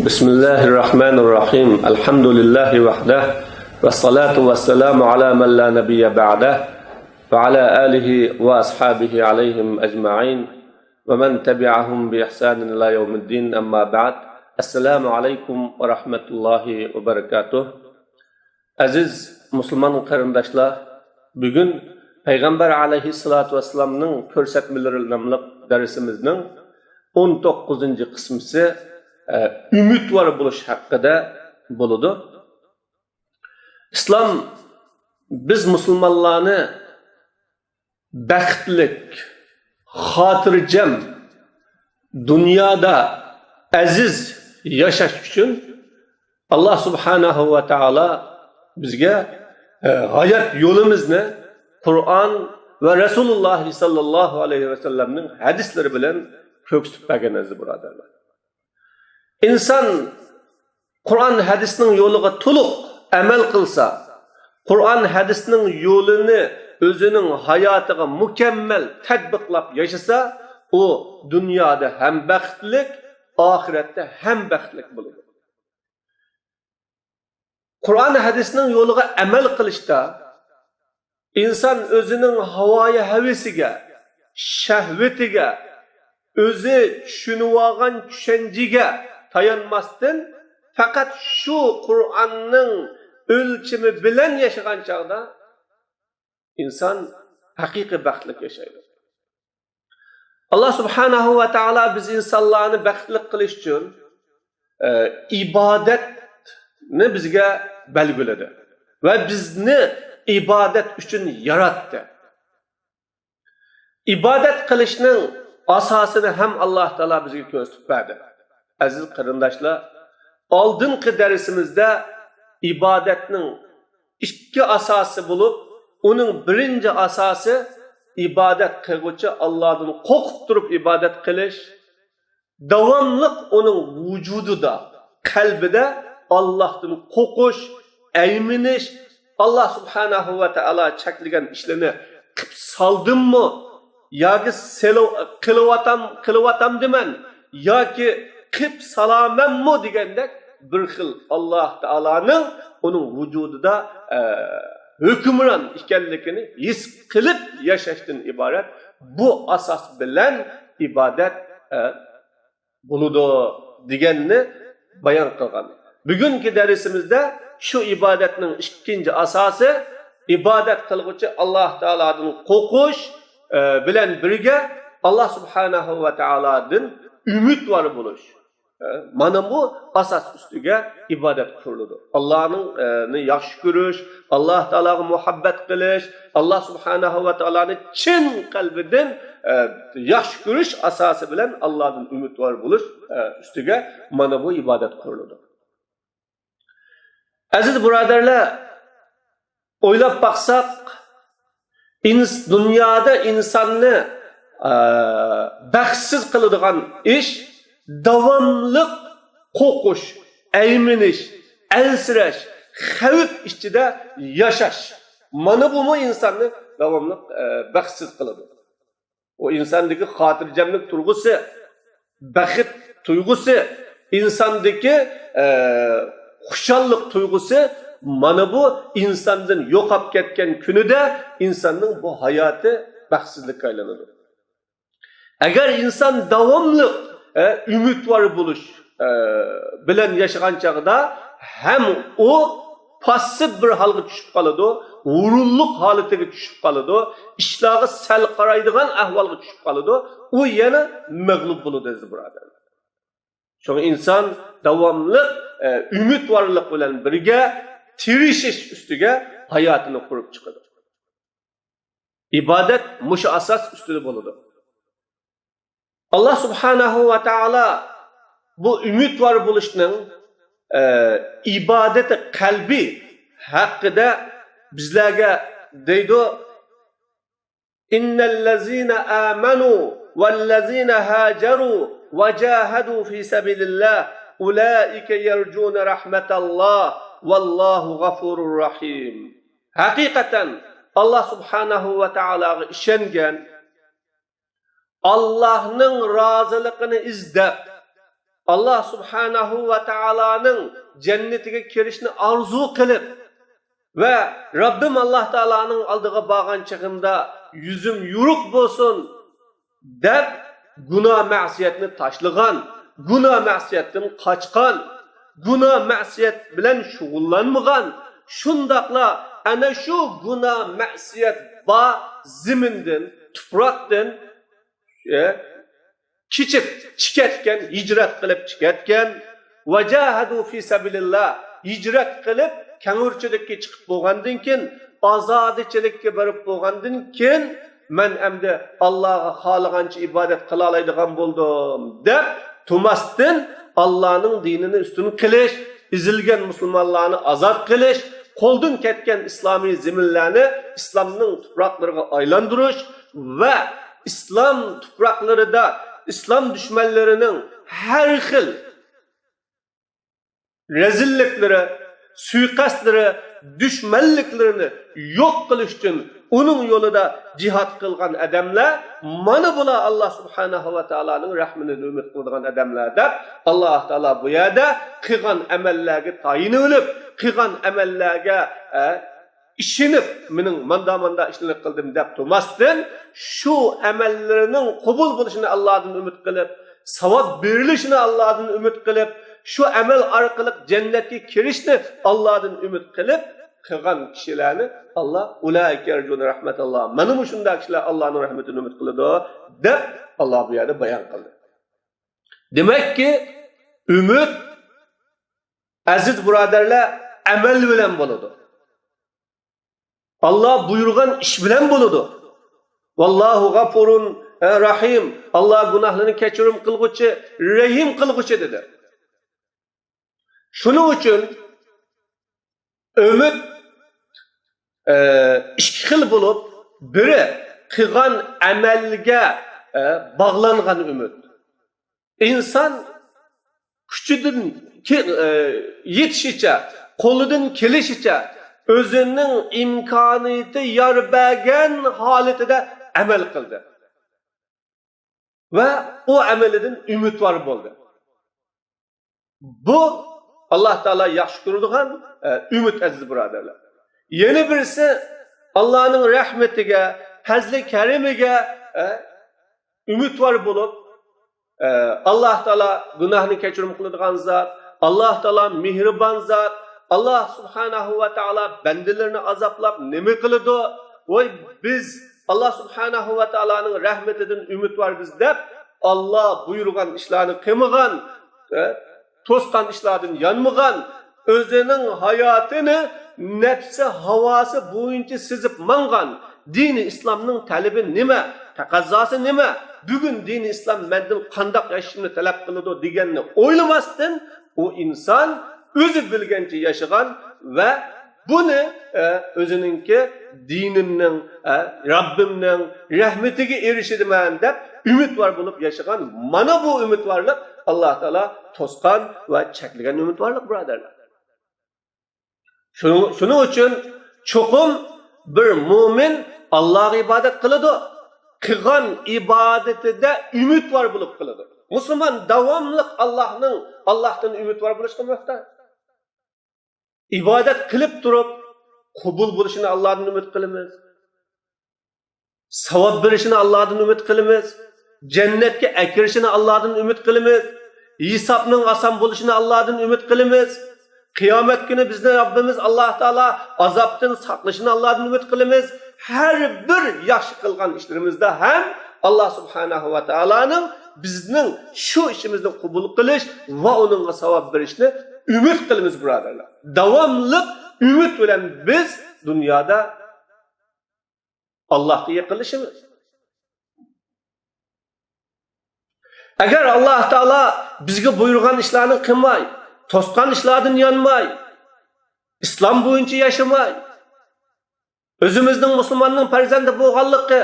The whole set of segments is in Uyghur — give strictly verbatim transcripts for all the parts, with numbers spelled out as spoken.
بسم الله الرحمن الرحيم. الحمد لله وحده، والصلاة والسلام على من لا نبي بعده، وعلى آله وأصحابه عليهم أجمعين، ومن تبعهم بإحسان إلى يوم الدين، أما بعد. السلام عليكم ورحمة الله وبركاته. ئەزىز مۇسۇلمان قېرىنداشلار، بۈگۈن پەيغەمبەر ئەلەيھىسسالاتۇ ۋەسسالامنىڭ كۆرسەتمىلىرى ناملىق دەرسىمىزنىڭ ئون توققۇزىنچى قىسمىسى، ئە، ئۈمىدۋار بولۇش ھەققىدە بولىدۇ. ئىسلام بىز مۇسۇلمانلارنى بەختلىك، خاتىرجەم، دۇنيادا ئەزىز ياشاش ئۈچۈن ئاللا سۇبھانەھۇ ۋە تائالا بىزگە، ئە، ھايات يولىمىزنى قۇرئان ۋە رەسۇلۇللاھ ساللاللاھۇ ئەلەيھى ۋەسەللەمنىڭ ھەدىسلىرى بىلەن كۆرسىتىپ بەرگەن، ئەزىز بۇرادەرلەر. ئىنسان قۇرئان ھەدىسنىڭ يولىغا تولۇق ئەمەل قىلسا، قۇرئان ھەدىسنىڭ يولىنى ئۆزىنىڭ ھاياتىغا مۇكەممەل تەتبىقلاپ ياشىسا، ئۇ دۇنيادا ھەم بەختلىك، ئاخىرەتتە ھەم بەختلىك بولىدۇ. قۇرئان ھەدىسنىڭ يولىغا ئەمەل قىلىشتا ئىنسان ئۆزىنىڭ ھاۋايى ھەۋىسىگە، شەھۋىتىگە، ئۆزى چۈشىنىۋالغان چۈشەنچىگە تايانماستىن، پەقەت شۇ قۇرئاننىڭ ئۆلچىمى بىلەن ياشىغان چاغدا ئىنسان ھەقىقىي بەختلىك ياشايدۇ. ئاللا سۇبھانەھۇ ۋە تائالا بىز ئىنسانلارنى بەختلىك قىلىش ئۈچۈن، ئە، ئىبادەتنى بىزگە بەلگىلىدى ۋە بىزنى ئىبادەت ئۈچۈن ياراتتى. ئىبادەت قىلىشنىڭ ئاساسىنى ھەم ئاللا تائالا بىزگە كۆرسىتىپ بەردى. ئەزىز قېرىنداشلار، ئالدىنقى دەرسىمىزدە ئىبادەتنىڭ ئىككى ئاساسى بولۇپ، ئۇنىڭ بىرىنچى ئاساسى ئىبادەت قىلغۇچى ئاللادىن قورقۇپ تۇرۇپ ئىبادەت قىلىش، داۋاملىق ئۇنىڭ ۋۇجۇدىدا، قەلبىدە ئاللاھتىن قورقۇش، ئەيمىنىش، ئاللا سۇبھانەھۇ ۋە تائالا چەكلىگەن ئىشلىرىنى قىپ سالدىممۇ ياكى سېلىۋ-، قىلىۋاتام-، قىلىۋاتامدىمەن ياكى قىپ سالامەنمۇ دېگەندەك بىر خىل ئاللا تائالانىڭ ئۇنىڭ ۋۇجۇدىدا، ئە، ھۆكۈمران ئىكەنلىكىنى ھېس قىلىپ ياشاشتىن ئىبارەت بۇ ئاساس بىلەن ئىبادەت، ئە، بولىدۇ دېگەننى بايان قىلغان. بۈگۈنكى دەرسىمىزدە شۇ ئىبادەتنىڭ ئىككىنچى ئاساسى، ئىبادەت قىلغۇچى ئاللا تائالادىن قورقۇش، ئە، بىلەن بىرگە ئاللا سۇبھانەھۇ ۋە تائالادىن ئۈمىدۋار بولۇش. ئە، مانا بۇ ئاساس ئۈستىگە ئىبادەت قۇرۇلىدۇ. ئاللانىڭ، ئە، نى ياخشى كۆرۈش، ئاللا تائالاغا مۇھەببەت قىلىش، ئاللا سۇبھانەھۇ ۋە تائالانى چىن قەلبىدىن، ئە، ياخشى كۆرۈش ئاساسى بىلەن ئاللادىن ئۈمىدۋار بولۇش، ئە، ئۈستىگە مانا بۇ ئىبادەت قۇرۇلىدۇ. ئەزىز بۇرادەرلەر، ئويلاپ باقساق، ئىنس-، دۇنيادا ئىنساننى، ئە، بەختسىز قىلىدىغان ئىش داۋاملىق قورقۇش، ئەيمىنىش، ئەنسىرەش، خەۋپ ئىچىدە ياشاش. مانا بۇمۇ ئىنساننى داۋاملىق، ئە، بەختسىز قىلىدۇ. ئۇ ئىنساندىكى خاتىرجەملىك تۇيغۇسى، بەخت تۇيغۇسى، ئىنساندىكى، ئە، خۇشاللىق تۇيغۇسى، مانا بۇ ئىنساندىن يوقاپ كەتكەن كۈنىدە ئىنساننىڭ بۇ ھاياتى بەختسىزلىككە ئايلىنىدۇ. ئەگەر ئىنسان داۋاملىق، ئە، ئۈمىدۋار بولۇش، ئە، بىلەن ياشىغان چاغدا ھەم ئۇ پاسسىپ بىر ھالغا چۈشۈپ قالىدۇ، ھۇرۇنلۇق ھالىتىگە چۈشۈپ قالىدۇ، ئىشلارغا سەل قارايدىغان ئەھۋالغا چۈشۈپ قالىدۇ، ئۇ يەنە مەغلۇپ بولىدۇ، ئەزىز بۇرادەرلەر. شۇڭا ئىنسان داۋاملىق، ئە، ئۈمىدۋارلىق بىلەن بىرگە تىرىشىش ئۈستىگە ھاياتىنى قۇرۇپ چىقىدۇ. ئىبادەت مۇشۇ ئاساس ئۈستىدە بولىدۇ. ئاللا سۇبھانەھۇ ۋە تائالا بۇ ئۈمىدۋار بولۇشنىڭ، ئە، ئىبادىتى قەلبى ھەققىدە بىزلەرگە دەيدۇ، إن الذين آمنوا والذين هاجروا وجاهدوا في سبيل الله أولئك يرجون رحمة الله والله غفور رحيم. ھەقىقەتەن، ئاللا سۇبھانەھۇ ۋە تائالاغا ئىشەنگەن، ئاللاھنىڭ رازىلىقىنى ئىزدەپ، ئاللا سۇبھانەھۇ ۋە تائالانىڭ جەننىتىگە كىرىشنى ئارزۇ قىلىپ ۋە رەببىم ئاللا تائالانىڭ ئالدىغا بارغان چېغىمدا يۈزۈم يورۇق بولسۇن دەپ گۇناھ مەسىيەتنى تاشلىغان، گۇناھ مەسىيەتتىن قاچقان، گۇناھ مەسىيەت بىلەن شۇغۇللانمىغان، شۇنداقلا ئەنە شۇ گۇناھ مەسىيەت بار زېمىندىن، تۇپراقتىن، ئە، كېچىپ چىقىۋەتكەن، ھىجرەت قىلىپ چىقىۋەتكەن، ۋەجاھەدۇ فى سەبىلىللا، ھىجرەت قىلىپ كەڭرىچىلىككە چىقىپ بولغاندىن كېيىن، ئازادىچىلىككە بېرىپ بولغاندىن كېيىن، مەن ئەمدى ئاللاغا خالىغانچە ئىبادەت قىلالايدىغان بولدۇم دەپ تۇرماستىن، ئاللانىڭ دىنىنى ئۈستۈن قىلىش، ئېزىلگەن مۇسۇلمانلارنى ئازاد قىلىش، قولدىن كەتكەن ئىسلامىي زېمىنلەرنى ئىسلامنىڭ تۇپراقلىرىغا ئايلاندۇرۇش ۋە ئىسلام تۇپراقلىرىدا ئىسلام دۈشمەنلىرىنىڭ ھەر خىل رەزىللىكلىرى، سۇيىقەستلىرى، دۈشمەنلىكلىرىنى يوق قىلىش ئۈچۈن ئۇنىڭ يولىدا جىھاد قىلغان ئادەملەر، مانا بۇلار ئاللا سۇبھانەھۇ ۋە تائالانىڭ رەھمىتىنى ئۈمىد قىلىدىغان ئادەملەر دەپ، ئاللا تائالا بۇ يەردە قىلغان ئەمەللەرگە تايىنىۋېلىپ، قىلغان ئەمەللەرگە، ئە، ئىشىنىپ، مېنىڭ ماندا-ماندا ئىشلارنى قىلدىم دەپ تۇرماستىن، شۇ ئەمەللىرىنىڭ قوبۇل بولۇشىنى ئاللادىن ئۈمىد قىلىپ، ساۋاب بېرىلىشىنى ئاللادىن ئۈمىد قىلىپ، شۇ ئەمەل ئارقىلىق جەننەتكە كىرىشنى ئاللادىن ئۈمىد قىلىپ قىلغان كىشىلەرنى ئاللا، ئۇلائىكە يەرجۇنە رەھمەتاللا، مانا مۇشۇنداق كىشىلەر ئاللانىڭ رەھمىتىنى ئۈمىد قىلىدۇ، دەپ ئاللا بۇ يەردە بايان قىلدى. دېمەككى، ئۈمىد، ئەزىز بۇرادەرلەر، ئەمەل بىلەن بولىدۇ. ئاللا بۇيرۇغان ئىش بىلەن بولىدۇ. ۋاللاھۇ غەپۇرۇن رەھىم. ئاللا گۇناھلىرىنى كەچۈرۈم قىلغۇچى، رەھىم قىلغۇچى دېدى. شۇنىڭ ئۈچۈن ئۈمىد، ئە، ئىككى خىل بولۇپ، بىرى قىلغان ئەمەلگە، ئە، باغلانغان ئۈمىد. ئىنسان كۈچىدىن كى-، ئە، يېتىشىچە، قولىدىن كېلىشىچە، ئۆزىنىڭ ئىمكانىيىتى يار بەرگەن ھالىتىدە ئەمەل قىلدى. ۋە ئۇ ئەمىلىدىن ئۈمىدۋار بولدى. بۇ ئاللا تائالا ياخشى كۆرىدىغان، ئە، ئۈمىد، ئەزىز بۇرادەرلەر. يەنە بىرسى ئاللانىڭ رەھمىتىگە، پەزلى كەرىمىگە، ئە، ئۈمىدۋار بولۇپ، ئە، ئاللا تائالا گۇناھنى كەچۈرۈم قىلىدىغان زات، ئاللا تائالا مېھرىبان زات، ئاللا سۇبھانەھۇ ۋە تائالا بەندىلىرىنى ئازابلاپ نېمە قىلىدۇ؟ ۋاي، بىز ئاللا سۇبھانەھۇ ۋە تائالانىڭ رەھمىتىدىن ئۈمىدۋارمىز دەپ، ئاللا بۇيرۇغان ئىشلارنى قىلمىغان، ئە، توسقان ئىشلاردىن يانمىغان، ئۆزىنىڭ ھاياتىنى نەپسى ھاۋاسى بويىچە سىزىپ ماڭغان، دىنى ئىسلامنىڭ تەلىپى نېمە، تەقەززاسى نېمە، بۈگۈن دىنى ئىسلام مەندىن قانداق ياشىشىمنى تەلەپ قىلىدۇ دېگەننى ئويلىماستىن، ئۇ ئىنسان ئۆزى بىلگەنچە ياشىغان ۋە بۇنى، ئە، ئۆزىنىڭكى دىنىمنىڭ، ئە، رەببىمنىڭ رەھمىتىگە ئېرىشىدىمەن دەپ ئۈمىدۋار بولۇپ ياشىغان. مانا بۇ ئۈمىدۋارلىق ئاللا تائالا توسقان ۋە چەكلىگەن ئۈمىدۋارلىق، بۇرادەرلەر. شۇنىڭ، شۇنىڭ ئۈچۈن چوقۇم بىر مۆمىن ئاللاغا ئىبادەت قىلىدۇ، قىلغان ئىبادىتىدە ئۈمىدۋار بولۇپ قىلىدۇ. مۇسۇلمان داۋاملىق ئاللاھنىڭ، ئاللاھتىن ئۈمىدۋار بولۇشقا مۆھتاج. ئىبادەت قىلىپ تۇرۇپ، قوبۇل بولۇشىنى ئاللادىن ئۈمىد قىلىمىز. ساۋاب بېرىشىنى ئاللادىن ئۈمىد قىلىمىز. جەننەتكە ئەكىرىشىنى ئاللادىن ئۈمىد قىلىمىز. ھېسابنىڭ ئاسان بولۇشىنى ئاللادىن ئۈمىد قىلىمىز. قىيامەت كۈنى بىزنى رەببىمىز ئاللا تائالا ئازابتىن ساقلىشىنى ئاللادىن ئۈمىد قىلىمىز. ھەر بىر ياخشى قىلغان ئىشلىرىمىزدا ھەم ئاللا سۇبھانەھۇ ۋە تائالانىڭ بىزنىڭ شۇ ئىشىمىزنى قوبۇل قىلىش ۋە ئۇنىڭغا ساۋاب بېرىشنى ئۈمىد قىلىمىز، بۇرادەرلەر. داۋاملىق ئۈمىد بىلەن بىز دۇنيادا ئاللاھقا يېقىنلىشىمىز. ئەگەر ئاللا تائالا بىزگە بۇيرۇغان ئىشلارنى قىلماي، توسقان ئىشلاردىن يانماي، ئىسلام بويىچە ياشىماي، ئۆزىمىزنىڭ مۇسۇلماننىڭ پەرزەنتى بولغانلىقى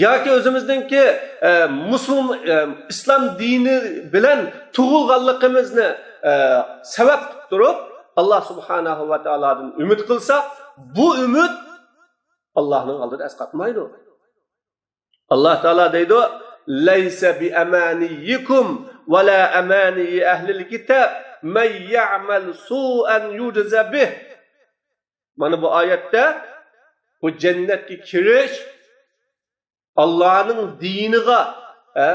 ياكى ئۆزىمىزنىڭكى، ئە، مۇسۇلم-، ئە، ئىسلام دىنى بىلەن تۇغۇلغانلىقىمىزنى، ئە، سەۋەب قىلىپ تۇرۇپ، ئاللا سۇبھانەھۇ ۋە تائالادىن ئۈمىد قىلساق، بۇ ئۈمىد ئاللانىڭ ئالدىدا ئەسقاتمايدۇ. ئاللا تائالا دەيدۇ، لەيسە بىئەمانىييىكۇم ولا أماني أهل الكتاب من يعمل سوءا يجز به. مانا بۇ ئايەتتە بۇ جەننەتكە كىرىش، ئاللانىڭ دىنىغا، ھە،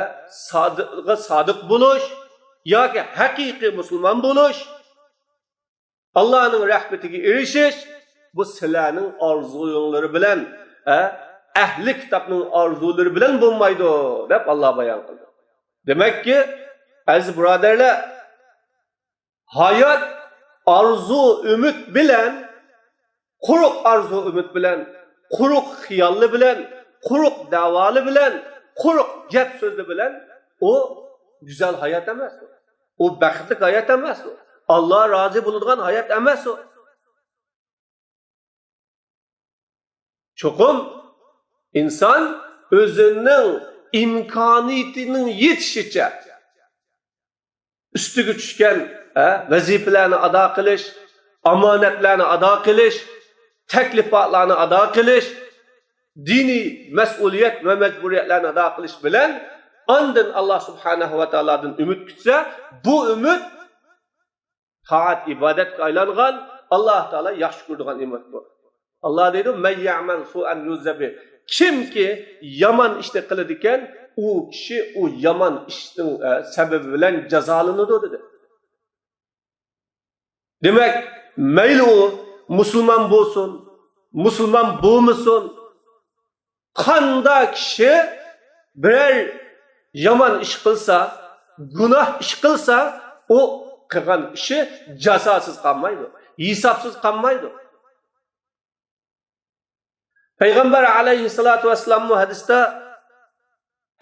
سادىقىغا سادىق بولۇش ياكى ھەقىقىي مۇسۇلمان بولۇش، ئاللانىڭ رەھمىتىگە ئېرىشىش، بۇ سىلەرنىڭ ئارزۇيۇڭلىرى بىلەن، ھە، ئەھلى كىتابنىڭ ئارزۇلىرى بىلەن بولمايدۇ، دەپ ئاللا بايان قىلدى. دېمەككى، ئەزىز بۇرادەرلەر، ھايات ئارزۇ ئۈمىد بىلەن، قۇرۇق ئارزۇ ئۈمىد بىلەن، قۇرۇق خىيالى بىلەن، قۇرۇق دەۋالى بىلەن، قۇرۇق گەپ سۆزلى بىلەن ئۇ گۈزەل ھايات ئەمەس ئۇ. ئۇ بەختلىك ھايات ئەمەس ئۇ. ئاللا رازى بولىدىغان ھايات ئەمەس ئۇ. چوقۇم ئىنسان ئۆزىنىڭ ئىمكانىيىتىنىڭ يېتىشىچە ئۈستىگە چۈشكەن، ھە، ۋەزىپىلەرنى ئادا قىلىش، ئامانەتلەرنى ئادا قىلىش، تەكلىپاتلارنى ئادا قىلىش، دىنىي مەسئۇلىيەت ۋە مەجبۇرىيەتلەرنى ئادا قىلىش بىلەن ئاندىن ئاللا سۇبھانەھۇ ۋە تائالادىن ئۈمىد كۈتسە، بۇ ئۈمىد تائەت ئىبادەتكە ئايلانغان، ئاللا تائالا ياخشى كۆرىدىغان ئۈمىد بۇ. ئاللا دەيدۇ، مەن يەئمەل سۇئەن يۇجزە بىھ. كىمكى يامان ئىشنى قىلىدىكەن، ئۇ كىشى ئۇ يامان ئىشنىڭ، ئە، سەۋەبى بىلەن جازالىنىدۇ، دېدى. دېمەك، مەيلى ئۇ مۇسۇلمان بولسۇن، مۇسۇلمان بولمىسۇن، قانداق كىشى بىرەر يامان ئىش قىلسا، گۇناھ ئىش قىلسا، ئۇ قىلغان ئىشى جازاسىز قالمايدۇ، ھېسابسىز قالمايدۇ. پەيغەمبەر ئەلەيھىسسالاتۇ ۋەسسالاممۇ ھەدىستە،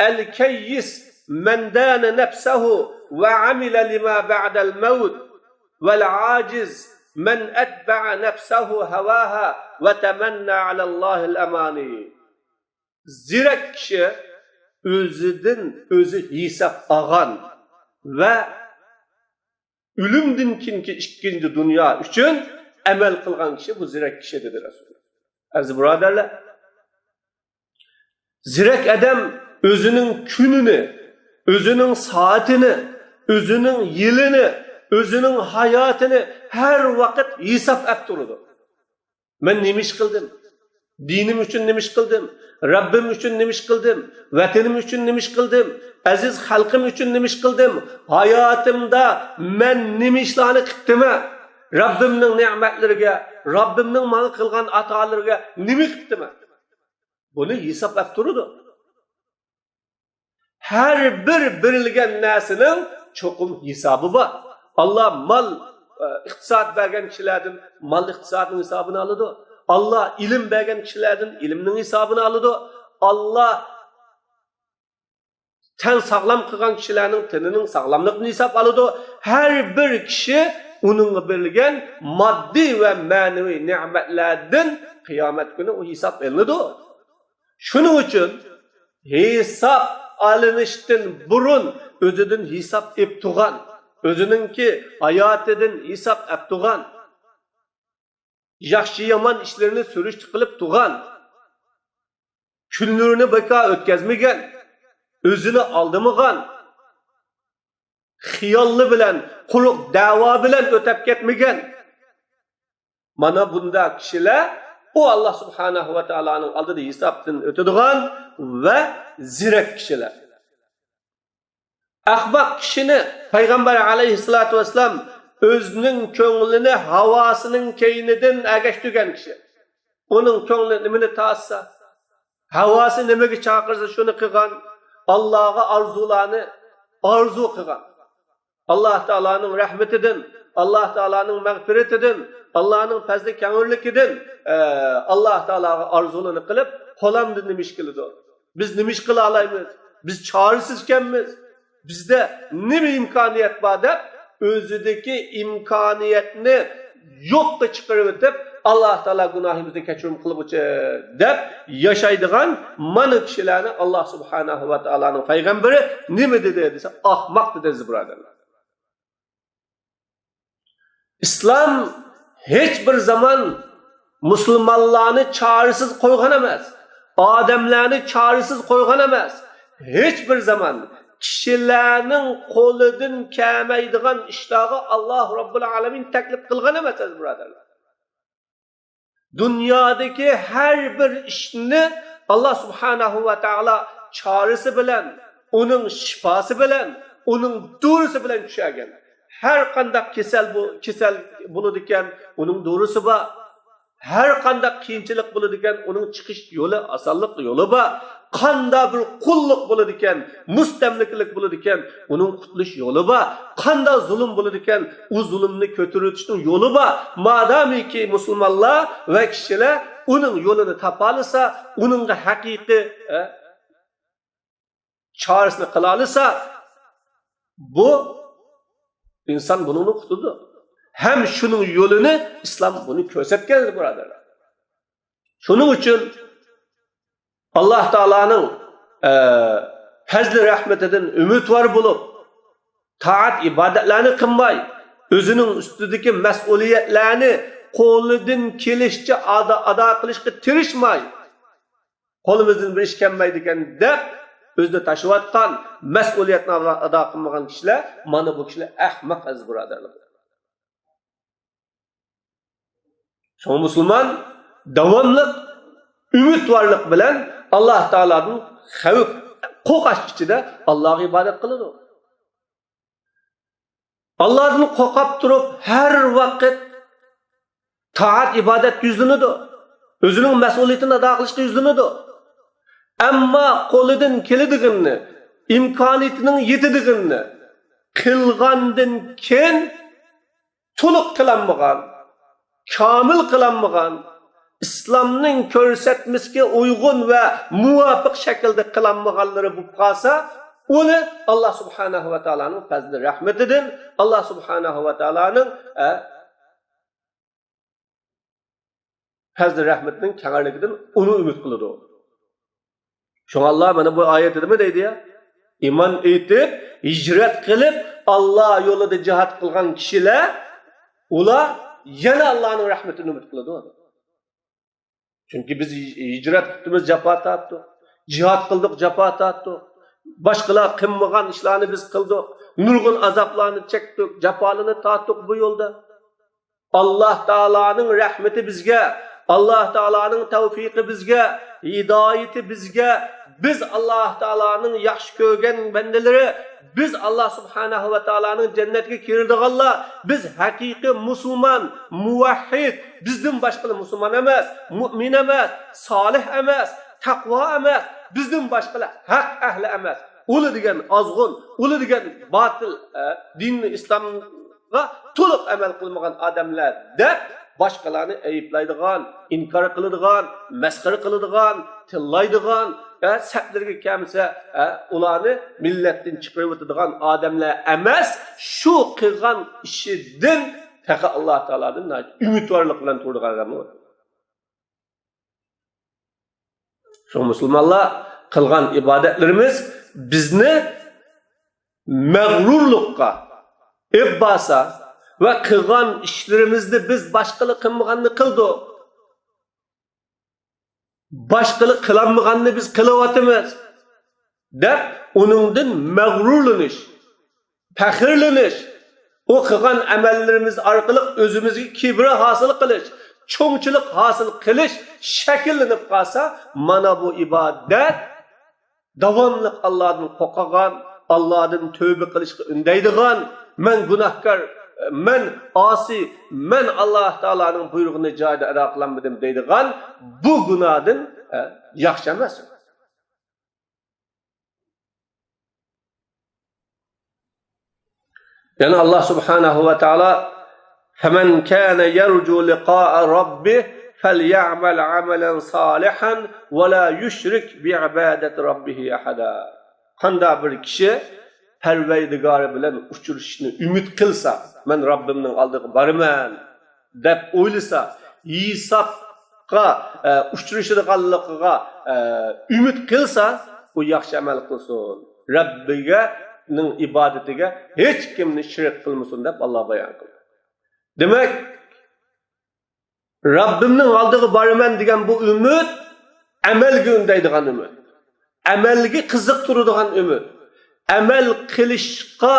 الكيس من دان نفسه وعمل لما بعد الموت، والعاجز من أتبع نفسه هواها وتمنى على الله الأماني. زېرەك كىشى ئۆزىدىن ئۆزى ھېساب ئالغان ۋە ئۆلۈمدىن كېيىنكى ئىككىنچى دۇنيا ئۈچۈن ئەمەل قىلغان كىشى بۇ زېرەك كىشى، دېدى رەسۇلۇللا. ئەزىز بۇرادەرلەر، زېرەك ئادەم ئۆزىنىڭ كۈنىنى، ئۆزىنىڭ سائىتىنى، ئۆزىنىڭ يىلىنى، ئۆزىنىڭ ھاياتىنى ھەر ۋاقىت ھېساب ئەپ تۇرىدۇ. مەن نېمە ئىش قىلدىم؟ دىنىم ئۈچۈن نېمە ئىش قىلدىم؟ رەببىم ئۈچۈن نېمە ئىش قىلدىم؟ ۋەتىنىم ئۈچۈن نېمە ئىش قىلدىم؟ ئەزىز خەلقىم ئۈچۈن نېمە ئىش قىلدىم؟ ھاياتىمدا مەن نېمە ئىشلارنى قىپتىمەن؟ رەببىمنىڭ نېمەتلىرىگە، رەببىمنىڭ ماڭا قىلغان ئاتالىرىغا نېمە قىپتىمەن؟ بۇنى ھېساب ئەپ تۇرىدۇ. ھەر بىر بېرىلگەن نەرسىنىڭ چوقۇم ھېسابى بار. ئاللا مال، ئە، ئىقتىساد بەرگەن كىشىلەردىن مال ئىقتىسادنىڭ ھېسابىنى ئالىدۇ. ئاللا ئىلىم بەرگەن كىشىلەردىن ئىلىمنىڭ ھېسابىنى ئالىدۇ. ئاللا تەن ساغلام قىلغان كىشىلەرنىڭ تېنىنىڭ ساغلاملىقىدىن ھېساب ئالىدۇ. ھەر بىر كىشى ئۇنىڭغا بېرىلگەن ماددىي ۋە مەنىۋى نېمەتلەردىن قىيامەت كۈنى ئۇ ھېساب ئېلىنىدۇ. شۇنىڭ ئۈچۈن ھېساب ئالىنىشتىن بۇرۇن ئۆزىدىن ھېساب ئېلىپ تۇرغان، ئۆزىنىڭكى ھاياتىدىن ھېساب ئەپ تۇرغان، ياخشى-يامان ئىشلىرىنى سۈرۈشتە قىلىپ تۇرغان، كۈنلىرىنى بىكار ئۆتكۈزمىگەن، ئۆزىنى ئالدىمىغان، خىيالى بىلەن، قۇرۇق دەۋا بىلەن ئۆتەپ كەتمىگەن. مانا بۇنداق كىشىلەر ئۇ ئاللا سۇبھانەھۇ ۋە تائالانىڭ ئالدىدا ھېسابتىن ئۆتىدىغان ۋە زېرەك كىشىلەر. ئەخمەق كىشىنى پەيغەمبەر ئەلەيھىسسالاتۇ ۋەسسالام ئۆزىنىڭ كۆڭلىنى ھاۋاسىنىڭ كەينىدىن ئەگەشتۈرگەن كىشى. ئۇنىڭ كۆڭلى نېمىنى تارتسا، ھاۋاسى نېمىگە چاقىرسا، شۇنى قىلغان، ئاللاغا ئارزۇلارنى ئارزۇ قىلغان. ئاللا تائالانىڭ رەھمىتىدىن، ئاللا تائالانىڭ مەغپىرىتىدىن، ئاللانىڭ پەزلى كەڭرىلىكىدىن، ئە، ئاللا تائالاغا ئارزۇلارنى قىلىپ، قولامدىن نېمە ئىش كېلىدۇ؟ بىز نېمە ئىش قىلالايمىز؟ بىز چارىسىزكەنمىز. بىزدە نېمە ئىمكانىيەت بار دەپ، ئۆزىدىكى ئىمكانىيەتنى يوققا چىقىرىۋېتىپ، ئاللا تائالا گۇناھىمىزنى كەچۈرۈم قىلغۇچى دەپ ياشايدىغان مانا كىشىلەرنى ئاللا سۇبھانەھۇ ۋە تائالانىڭ پەيغەمبىرى نېمە دېدى دېسە، ئاخماق دېدى، ئەزىز بۇرادەرلەر. ئىسلام ھېچ بىر زامان مۇسۇلمانلارنى چارىسىز قويغان ئەمەس، ئادەملەرنى چارىسىز قويغان ئەمەس. ھېچ بىر زامان كىشىلەرنىڭ قولىدىن كەلمەيدىغان ئىشلارغا ئاللاھ رەببۇل ئالەمىن تەكلىپ قىلغان ئەمەس، ئەزىز بۇرادەرلەر. دۇنيادىكى ھەر بىر ئىشنى ئاللاھ سۇبھانەھۇ ۋە تائالا چارىسى بىلەن، ئۇنىڭ شىپاسى بىلەن، ئۇنىڭ دورىسى بىلەن چۈشەرگەن. ھەر قانداق كېسەل بو-، كېسەل بولىدىكەن، ئۇنىڭ دورىسى بار. ھەر قانداق قىيىنچىلىق بولىدىكەن، ئۇنىڭ چىقىش يولى، ئاسانلىق يولى بار. قاندا بىر قۇللۇق بولىدىكەن، مۇستەملىكىلىك بولىدىكەن، ئۇنىڭ قۇتۇلۇش يولى بار. قاندا زۇلۇم بولىدىكەن، ئۇ زۇلۇمنى كۆتۈرۈۋېتىشنىڭ يولى بار. مادامىكى مۇسۇلمانلار ۋە كىشىلەر ئۇنىڭ يولىنى تاپالىسا، ئۇنىڭغا ھەقىقىي، ئە، چارىسىنى قىلالىسا، بۇ ئىنسان بۇنىڭدىن قۇتۇلىدۇ. ھەم شۇنىڭ يولىنى ئىسلام بۇنى كۆرسەتكەن، بۇرادەرلەر. شۇنىڭ ئۈچۈن ئاللاھ تائالانىڭ، ئە، پەزلى رەھمىتىدىن ئۈمىدۋار بولۇپ، تائەت ئىبادەتلەرنى قىلماي، ئۆزىنىڭ ئۈستىدىكى مەسئۇلىيەتلەرنى قولىدىن كېلىشىچە ئادا-، ئادا قىلىشقا تىرىشماي، قولىمىزدىن بىر ئىش كەلمەيدىكەن دەپ، ئۆزىنى تاشلىۋاتقان، مەسئۇلىيەتنى ئادا قىلمىغان كىشىلەر، مانا بۇ كىشىلەر ئەخمەق، ئەزىز بۇرادەرلەر. شۇڭا مۇسۇلمان داۋاملىق ئۈمىدۋارلىق بىلەن ئاللاھ تائالادىن خەۋپ، قورقۇش ئىچىدە ئاللاھقا ئىبادەت قىلىدۇ. ئاللاھتىن قورقۇپ تۇرۇپ، ھەر ۋاقىت تائەت ئىبادەتكە يۈزلىنىدۇ. ئۆزىنىڭ مەسئۇلىيىتىنى ئادا قىلىشقا يۈزلىنىدۇ. ئەمما قولىدىن كېلىدىغىنىنى، ئىمكانىيىتىنىڭ يېتىدىغىنىنى قىلغاندىن كېيىن، تولۇق قىلالمىغان، كامىل قىلالمىغان، ئىسلامنىڭ كۆرسەتمىسىگە ئۇيغۇن ۋە مۇۋاپىق شەكىلدە قىلالمىغانلىرى بولۇپ قالسا، ئۇنى ئاللاھ سۇبھانەھۇ ۋە تائالانىڭ پەزلى رەھمىتىدىن، ئاللاھ سۇبھانەھۇ ۋە تائالانىڭ، ئە، پەزلى رەھمىتىنىڭ كەڭرىلىكىدىن ئۇنى ئۈمىد قىلىدۇ. شۇڭا ئاللاھ مانا بۇ ئايەتتە نېمە دەيدۇ يا؟ ئىمان ئېيتىپ، ھىجرەت قىلىپ، ئاللاھ يولىدا جىھاد قىلغان كىشىلەر، ئۇلار يەنە ئاللاھنىڭ رەھمىتىنى ئۈمىد قىلىدۇ. چۈنكى بىز ھىج-، ھىجرەت قىپتىمىز، جاپا تارتتۇق. جىھاد قىلدۇق، جاپا تارتتۇق. باشقىلار قىلمىغان ئىشلارنى بىز قىلدۇق. نۇرغۇن ئازابلارنى چەكتۇق، جاپالارنى تارتتۇق بۇ يولدا. ئاللاھ تائالانىڭ رەھمىتى بىزگە، ئاللاھ تائالانىڭ تەۋپىقى بىزگە، ھىدايىتى بىزگە، بىز ئاللاھ تائالانىڭ ياخشى كۆرگەن بەندىلىرى، بىز ئاللاھ سۇبھانەھۇ ۋە تائالانىڭ جەننەتكە كىرىدىغانلار، بىز ھەقىقىي مۇسۇلمان، مۇۋەھھىد، بىزدىن باشقىلار مۇسۇلمان ئەمەس، مۇئمىن ئەمەس، سالىھ ئەمەس، تەقۋا ئەمەس، بىزدىن باشقىلار ھەق ئەھلى ئەمەس. ئۇلار دېگەن ئازغۇن، ئۇلار دېگەن باتىل، ئە، دىننى ئىسلامغا تولۇق ئەمەل قىلمىغان ئادەملەر دەپ باشقىلارنى ئەيىبلەيدىغان، ئىنكار قىلىدىغان، مەسخىرە قىلىدىغان، تىللايدىغان، ئە، سەپلىرىگە كەلمىسە، ئە، ئۇلارنى مىللەتتىن چىقىرىۋېتىدىغان ئادەملەر ئەمەس، شۇ قىلغان ئىشىدىن تېخى ئاللاھ تائالادىن ئۈمىدۋارلىق بىلەن تۇرىدىغان ئادەم ئۇ. شۇڭا مۇسۇلمانلار، قىلغان ئىبادەتلىرىمىز بىزنى مەغرۇرلۇققا ئېلىپ بارسا ۋە قىلغان ئىشلىرىمىزنى بىز باشقىلار قىلمىغاننى قىلدۇق، باشقىلار قىلالمىغاننى بىز قىلىۋاتىمىز دەپ ئۇنىڭدىن مەغرۇرلىنىش، پەخىرلىنىش، ئۇ قىلغان ئەمەللىرىمىز ئارقىلىق ئۆزىمىزگە كىبىر ھاسىل قىلىش، چوڭچىلىق ھاسىل قىلىش شەكىللىنىپ قالسا، مانا بۇ ئىبادەت داۋاملىق ئاللادىن قورقىدىغان، ئاللادىن تۆۋبە قىلىشقا ئۈندەيدىغان، مەن گۇناھكار، مەن ئاسىي، مەن ئاللا تائالانىڭ بۇيرۇقىنى جايىدا ئادا قىلالمىدىم دەيدىغان بۇ گۇناھتىن، ئە، ياخشى ئەمەس. يەنە ئاللا سۇبھانەھۇ ۋە تائالا، فَمَنْ كَانَ يَرْجُو لِقَاءَ رَبِّهِ فَلْيَعْمَلْ عَمَلًا صَالِحًا وَلَا يُشْرِكْ بِعِبَادَةِ رَبِّهِ أَحَدًا. قانداق بىر كىشى پەرۋەردىگارى بىلەن ئۇچرىشىشنى ئۈمىد قىلسا، مەن رەببىمنىڭ ئالدىغا بارىمەن دەپ ئويلىسا، ھېسابقا، ئە، ئۇچرىشىدىغانلىقىغا، ئە، ئۈمىد قىلسا، ئۇ ياخشى ئەمەل قىلسۇن. رەببىگە، نىڭ ئىبادىتىگە ھېچ كىمنى شېرىك قىلمىسۇن دەپ ئاللا بايان قىلدى. دېمەك، رەببىمنىڭ ئالدىغا بارىمەن دېگەن بۇ ئۈمىد ئەمەلگە ئۈندەيدىغان ئۈمىد. ئەمەلگە قىزىقتۇرىدىغان ئۈمىد. ئەمەل قىلىشقا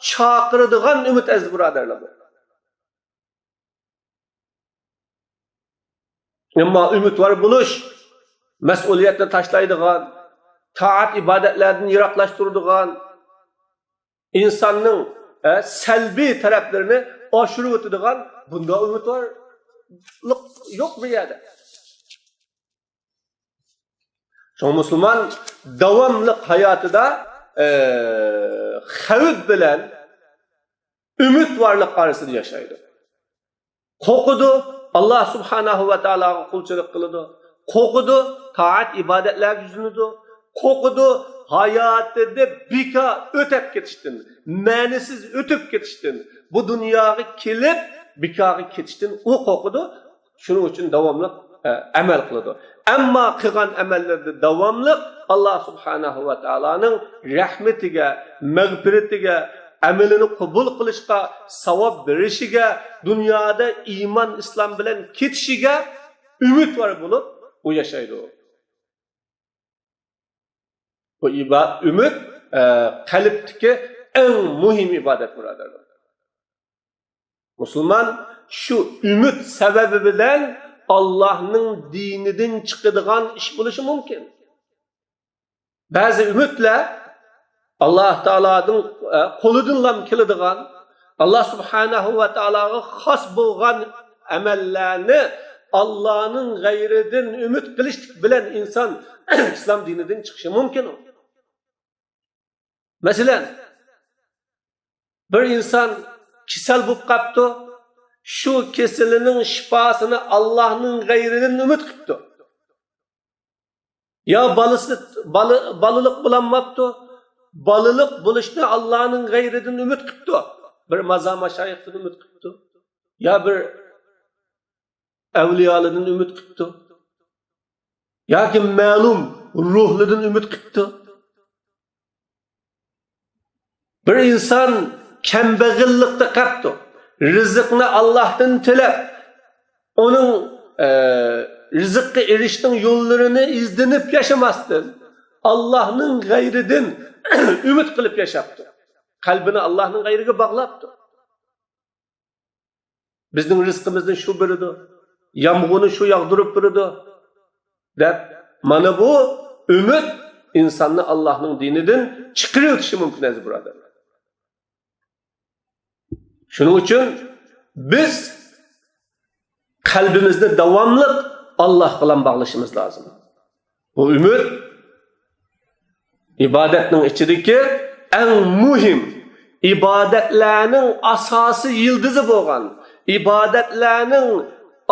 چاقىرىدىغان ئۈمىد، ئەزىز بۇرادەرلەر. ئەمما ئۈمىدۋار بولۇش مەسئۇلىيەتنى تاشلايدىغان، تائەت ئىبادەتلەردىن يىراقلاشتۇرىدىغان، ئىنساننىڭ، ئە، سەلبىي تەرەپلىرىنى ئاشۇرۇۋېتىدىغان بۇنداق ئۈمىدۋارلىق يوق بۇ يەردە. شۇڭا مۇسۇلمان داۋاملىق ھاياتىدا، ئە، خەۋپ بىلەن ئۈمىدۋارلىق ئارىسىدا ياشايدۇ. قورقىدۇ، ئاللا سۇبھانەھۇ ۋە تائالاغا قۇلچىلىق قىلىدۇ. قورقىدۇ، تائەت ئىبادەتلەرگە يۈزلىنىدۇ. قورقىدۇ، ھاياتىدا بىكار ئۆتەپ كېتىشتىن، مەنىسىز ئۆتۈپ كېتىشتىن، بۇ دۇنياغا كېلىپ بىكارغا كېتىشتىن ئۇ قورقىدۇ. شۇنىڭ ئۈچۈن داۋاملىق، ئە، ئەمەل قىلىدۇ. ئەمما قىلغان ئەمەللىرىدە داۋاملىق ئاللا سۇبھانەھۇ ۋە تائالانىڭ رەھمىتىگە، مەغپىرىتىگە، ئەمىلىنى قوبۇل قىلىشقا، ساۋاب بېرىشىگە، دۇنيادا ئىمان، ئىسلام بىلەن كېتىشىگە ئۈمىدۋار بولۇپ ئۇ ياشايدۇ. بۇ ئىبا-، ئۈمىد، ئە، قەلبتىكى ئەڭ مۇھىم ئىبادەت، بۇرادەرلەر. مۇسۇلمان شۇ ئۈمىد سەۋەبى بىلەن ئاللاھنىڭ دىنىدىن چىقىدىغان ئىش بولۇشى مۇمكىن. بەزى ئۈمىدلەر ئاللا تائالادىن، ئە، قولىدىنلا كېلىدىغان، ئاللا سۇبھانەھۇ ۋە تائالاغا خاس بولغان ئەمەللەرنى ئاللانىڭ غەيرىدىن ئۈمىد قىلىشلىق بىلەن ئىنسان ئىسلام دىنىدىن چىقىشى مۇمكىن. مەسىلەن، بىر ئىنسان كېسەل بولۇپ قاپتۇ، شۇ كېسىلىنىڭ شىپاسىنى ئاللاھنىڭ غەيرىدىن ئۈمىد قىپتۇ. يا بالىسى، بالا، بالىلىق بولالماپتۇ، بالىلىق بولۇشنى ئاللاھنىڭ غەيرىدىن ئۈمىد قىپتۇ. بىر مازار ماشايىختىن ئۈمىد قىپتۇ. يا بىر ئەۋلىيالىدىن ئۈمىد قىپتۇ. ياكى مەلۇم روھلىدىن ئۈمىد قىپتۇ. بىر ئىنسان كەمبەغەللىكتە قاپتۇ. رىزىقنى ئاللاھتىن تىلەپ، ئۇنىڭ، ئە، رىزىققا ئېرىشىشنىڭ يوللىرىنى ئىزدىنىپ ياشىماستىن، ئاللاھنىڭ غەيرىدىن ئۈمىد قىلىپ ياشاپتۇ. قەلبىنى ئاللاھنىڭ غەيرىگە باغلاپتۇ. بىزنىڭ رىزقىمىزنى شۇ بېرىدۇ، يامغۇرنى شۇ ياغدۇرۇپ بېرىدۇ، دەپ، مانا بۇ ئۈمىد ئىنساننى ئاللاھنىڭ دىنىدىن چىقىرىۋېتىشى مۇمكىن، ئەزىز بۇرادەرلەر. شۇنىڭ ئۈچۈن بىز قەلبىمىزنى داۋاملىق ئاللاھقىلا باغلىشىمىز لازىم. بۇ ئۈمىد ئىبادەتنىڭ ئىچىدىكى ئەڭ مۇھىم، ئىبادەتلەرنىڭ ئاساسىي يىلدىزى بولغان، ئىبادەتلەرنىڭ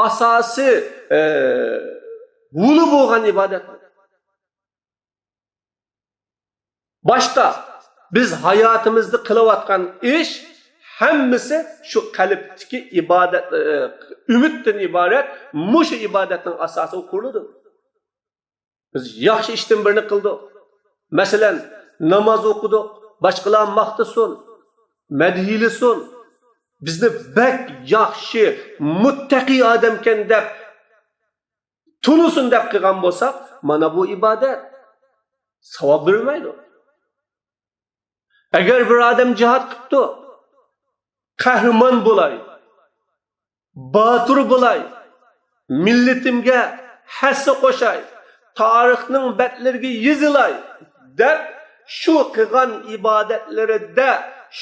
ئاساسىي، ئە، غۇلى بولغان ئىبادەت. باشتا بىز ھاياتىمىزدا قىلىۋاتقان ئىش ھەممىسى شۇ قەلبتىكى ئىبادەت، ئە، ئۈمىدتىن ئىبارەت، مۇشۇ ئىبادەتنىڭ ئاساسىغا قۇرۇلىدۇ. بىز ياخشى ئىشتىن بىرنى قىلدۇق. مەسىلەن، ناماز ئوقۇدۇق، باشقىلار ماختىسۇن، مەدھىيلىسۇن، بىزنى بەك ياخشى، مۇتتەقىي ئادەمكەن دەپ تونۇسۇن دەپ قىلغان بولساق، مانا بۇ ئىبادەت. ساۋاب بېرىلمەيدۇ. ئەگەر بىر ئادەم جىھاد قىپتۇ، قەھرىمان بولاي، باتۇر بولاي، مىللىتىمگە ھەسسە قوشاي، تارىخنىڭ بەتلىرىگە يېزىلاي دەپ، شۇ قىلغان ئىبادەتلىرىدە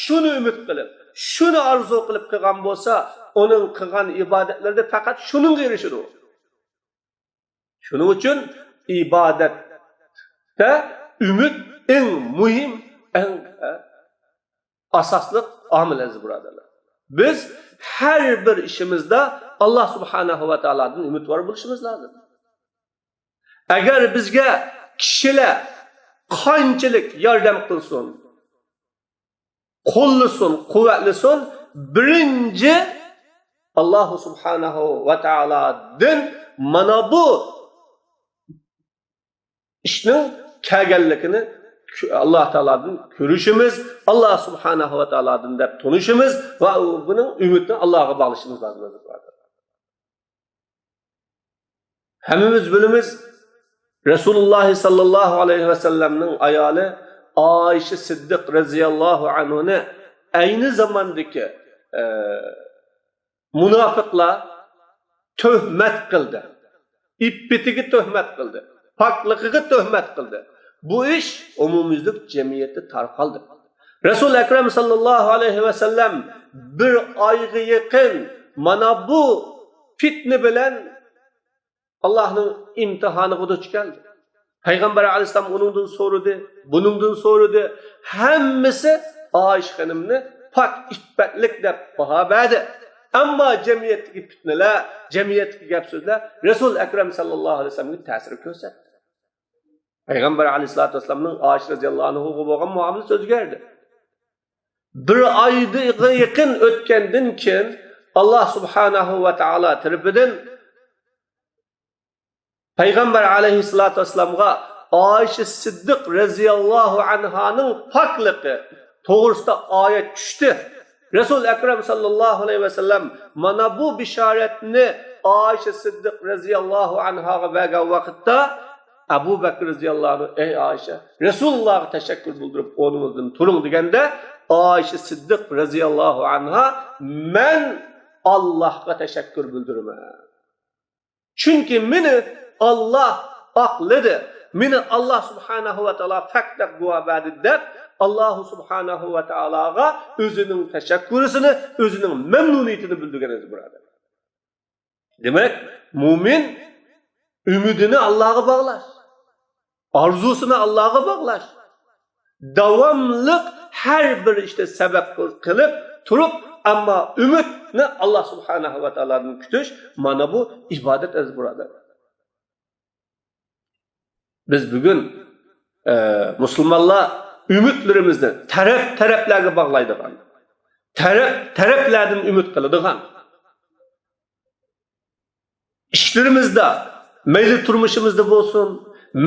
شۇنى ئۈمىد قىلىپ، شۇنى ئارزۇ قىلىپ قىلغان بولسا، ئۇنىڭ قىلغان ئىبادەتلىرىدە پەقەت شۇنىڭغا ئېرىشىدۇ. شۇنىڭ ئۈچۈن ئىبادەتتە ئۈمىد ئەڭ مۇھىم، ئەڭ، ئە، ئاساسلىق ئامىل، ئەزىز بۇرادەرلەر. بىز ھەر بىر ئىشىمىزدا ئاللا سۇبھانەھۇ ۋە تائالادىن ئۈمىدۋار بولۇشىمىز لازىم. ئەگەر بىزگە كىشىلەر قانچىلىك ياردەم قىلسۇن، قوللىسۇن، قۇۋۋەتلىسۇن، بىرىنچى ئاللا سۇبھانەھۇ ۋە تائالادىن مانا بۇ ئىشنىڭ كەلگەنلىكىنى ئاللا تائالادىن كۆرۈشىمىز، ئاللا سۇبھانەھۇ ۋە تائالادىن دەپ تونۇشىمىز ۋە بۇنىڭ ئۈمىدنى ئاللاغا باغلىشىمىز لازىم. ھەممىمىز بىلىمىز، رەسۇلۇللاھ ساللاللاھۇ ئەلەيھى ۋەسەللەمنىڭ ئايالى ئائىشە سىددىق رەزىياللاھۇ ئەنھۇنى ئەينى زاماندىكى، ئە، مۇناپىقلار تۆھمەت قىلدى. ئىپپىتىگە تۆھمەت قىلدى. پاكلىقىغا تۆھمەت قىلدى. بۇ ئىش ئومۇميۈزلۈك جەمئىيەتتە تارقالدى. رەسۇل ئەكرەم ساللاللاھۇ ئەلەيھى ۋەسەللەم بىر ئايغا يېقىن مانا بۇ پىتنە بىلەن ئاللاھنىڭ ئىمتىھانىغا دۇچ كەلدى. پەيغەمبەر ئەلەيھىسسالام ئۇنىڭدىن سورىدى، بۇنىڭدىن سورىدى. ھەممىسى ئائىشە خېنىمنى پاك ئىپپەتلىك دەپ باھا بەردى. ئەمما جەمئىيەتتىكى پىتنىلەر، جەمئىيەتتىكى گەپ-سۆزلەر رەسۇل ئەكرەم ساللاللاھۇ ئەلەيھى ۋەسەللەمگە تەسىر كۆرسەتتى. پەيغەمبەر ئەلەيھىسسالاتۇ ۋەسسالامنىڭ ئائىشە رەزىياللاھۇ ئەنھاغا بولغان مۇئامىلىسى ئۆزگەردى. بىر ئايغا يېقىن ئۆتكەندىن كېيىن، ئاللا سۇبھانەھۇ ۋە تائالا تەرىپىدىن پەيغەمبەر ئەلەيھىسسالاتۇ ۋەسسالامغا ئائىشە سىددىق رەزىياللاھۇ ئەنھانىڭ پاكلىقى توغرىسىدا ئايەت چۈشتى. رەسۇل ئەكرەم ساللاللاھۇ ئەلەيھى ۋەسەللەم مانا بۇ بېشارەتنى ئائىشە سىددىق رەزىياللاھۇ ئەنھاغا بەرگەن ۋاقىتتا، ئەبۇ بەكرى رەزىياللاھۇ ئەنھۇ، ئەي ئائىشە، رەسۇلۇللاھقا تەشەككۈر بىلدۈرۈپ، ئورنىڭىزدىن تۇرۇڭ دېگەندە، ئائىشە سىددىق رەزىياللاھۇ ئەنھا، مەن ئاللاھقا تەشەككۈر بىلدۈرىمەن. چۈنكى مېنى ئاللاھ ئاقلىدى. مېنى ئاللاھ سۇبھانەھۇ ۋە تائالا پاك دەپ گۇۋاھ بەردى دەپ، ئاللاھ سۇبھانەھۇ ۋە تائالاغا ئۆزىنىڭ تەشەككۈرىسىنى، ئۆزىنىڭ مەمنۇنىيىتىنى بىلدۈرگەن ئەزىز بۇرادەرلەر. دېمەك، مۇئمىن ئۈمىدىنى ئاللاغا باغلاش، ئارزۇسىنى ئاللاغا باغلاش، داۋاملىق ھەر بىر ئىشتا سەۋەب قىل-، قىلىپ تۇرۇپ، ئەمما ئۈمىدنى ئاللا سۇبھانەھۇ ۋە تائالادىن كۈتۈش، مانا بۇ ئىبادەت، ئەزىز بۇرادەر. بىز بۈگۈن، ئە، مۇسۇلمانلار ئۈمىدلىرىمىزنى تەرەپ-تەرەپلەرگە باغلايدىغان، تەرەپ-تەرەپلەردىن ئۈمىد قىلىدىغان، ئىشلىرىمىزدا، مەيلى تۇرمۇشىمىزدا بولسۇن،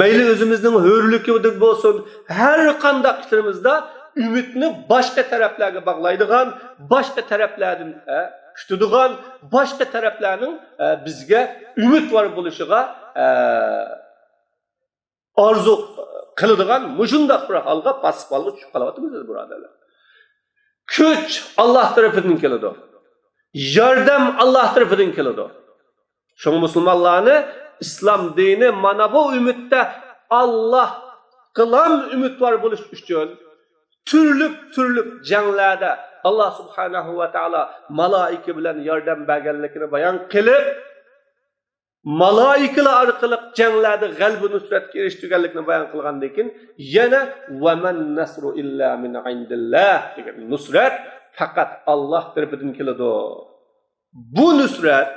مەيلى ئۆزىمىزنىڭ ھۆرلۈكىدە بولسۇن، ھەر قانداق ئىشلىرىمىزدا ئۈمىدنى باشقا تەرەپلەرگە باغلايدىغان، باشقا تەرەپلەردىن، ئە، كۈتىدىغان، باشقا تەرەپلەرنىڭ، ئە، بىزگە ئۈمىدۋار بولۇشىغا، ئە، ئارزۇ قىلىدىغان مۇشۇنداق بىر ھالغا، پاسسىپ ھالغا چۈشۈپ قېلىۋاتىمىز، ئەزىز بۇرادەرلەر. كۈچ ئاللا تەرىپىدىن كېلىدۇ. ياردەم ئاللا تەرىپىدىن كېلىدۇ. شۇڭا مۇسۇلمانلارنى ئىسلام دىنى مانا بۇ ئۈمىدتە، ئاللاغىلا ئۈمىدۋار بولۇش ئۈچۈن تۈرلۈك-تۈرلۈك جەڭلەردە ئاللا سۇبھانەھۇ ۋە تائالا مالائىكە بىلەن ياردەم بەرگەنلىكىنى بايان قىلىپ، مالائىكىلار ئارقىلىق جەڭلەردە غەلىبە نۇسرەتكە ئېرىشتۈرگەنلىكىنى بايان قىلغاندىن كېيىن، يەنە «ۋەمەن نەسرۇ ئىللا مىن ئىندىللا» دېگەن نۇسرەت پەقەت ئاللا تەرىپىدىن كېلىدۇ. بۇ نۇسرەت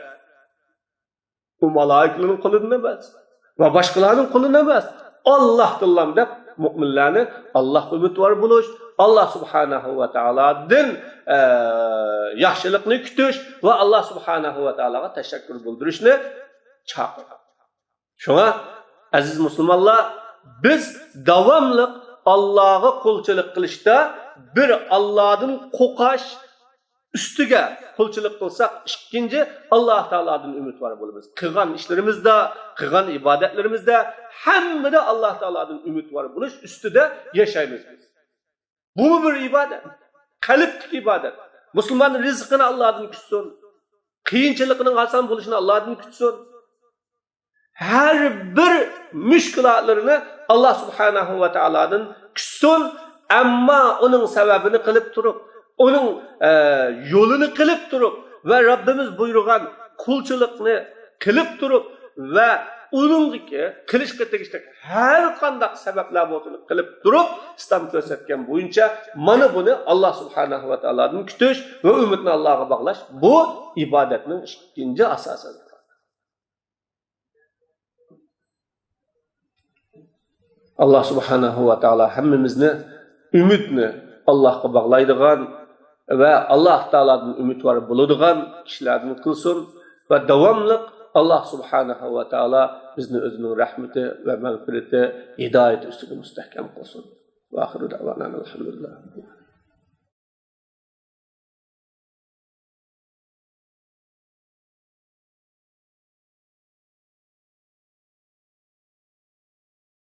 ئۇ مالائىكىلەرنىڭ قولىدىن ئەمەس ۋە باشقىلارنىڭ قولىدىن ئەمەس، ئاللاھتىنلا دەپ، مۆمىنلەرنى ئاللاھقا ئۈمىدۋار بولۇش، ئاللا سۇبھانەھۇ ۋە تائالادىن، ئە، ياخشىلىقنى كۈتۈش ۋە ئاللا سۇبھانەھۇ ۋە تائالاغا تەشەككۈر بىلدۈرۈشنى چاقىرىدۇ. شۇڭا، ئەزىز مۇسۇلمانلار، بىز داۋاملىق ئاللاغا قۇلچىلىق قىلىشتا بىر ئاللادىن قورقۇش، ئۈستىگە قۇلچىلىق قىلساق، ئىككىنچى ئاللا تائالادىن ئۈمىدۋار بولىمىز. قىلغان ئىشلىرىمىزدا، قىلغان ئىبادەتلىرىمىزدە، ھەممىدە ئاللا تائالادىن ئۈمىدۋار بولۇش ئۈستىدە ياشايمىز بىز. بۇمۇ بىر ئىبادەت. قەلبتىكى ئىبادەت. مۇسۇلماننىڭ رىزقىنى ئاللادىن كۈتسۇن. قىيىنچىلىقىنىڭ ئاسان بولۇشىنى ئاللادىن كۈتسۇن. ھەر بىر مۈشكۈلاتلىرىنى ئاللا سۇبھانەھۇ ۋە تائالادىن كۈتسۇن، ئەمما ئۇنىڭ سەۋەبىنى قىلىپ تۇرۇپ، ئۇنىڭ، ئە، يولىنى قىلىپ تۇرۇپ ۋە رەببىمىز بۇيرۇغان قۇلچىلىقنى قىلىپ تۇرۇپ ۋە ئۇنىڭدىكى قىلىشقا تېگىشلىك ھەر قانداق سەۋەبلەر بولسۇن قىلىپ تۇرۇپ، ئىسلام كۆرسەتكەن بويىچە مانا بۇنى ئاللا سۇبھانەھۇ ۋە تائالادىن كۈتۈش ۋە ئۈمىدنى ئاللاغا باغلاش، بۇ ئىبادەتنىڭ ئىككىنچى ئاساسى. ئاللا سۇبھانەھۇ ۋە تائالا ھەممىمىزنى ئۈمىدنى ئاللاغا باغلايدىغان ۋە ئاللا تائالادىن ئۈمىدۋار بولىدىغان كىشىلەردىن قىلسۇن ۋە داۋاملىق ئاللا سۇبھانەھۇ ۋە تائالا بىزنى ئۆزىنىڭ رەھمىتى ۋە مەغپىرىتى، ھىدايىتى ئۈستىدە مۇستەھكەم قىلسۇن. ۋە ئاخىرۇ دەئۋانا ئەلھەمدۇلىللاھ.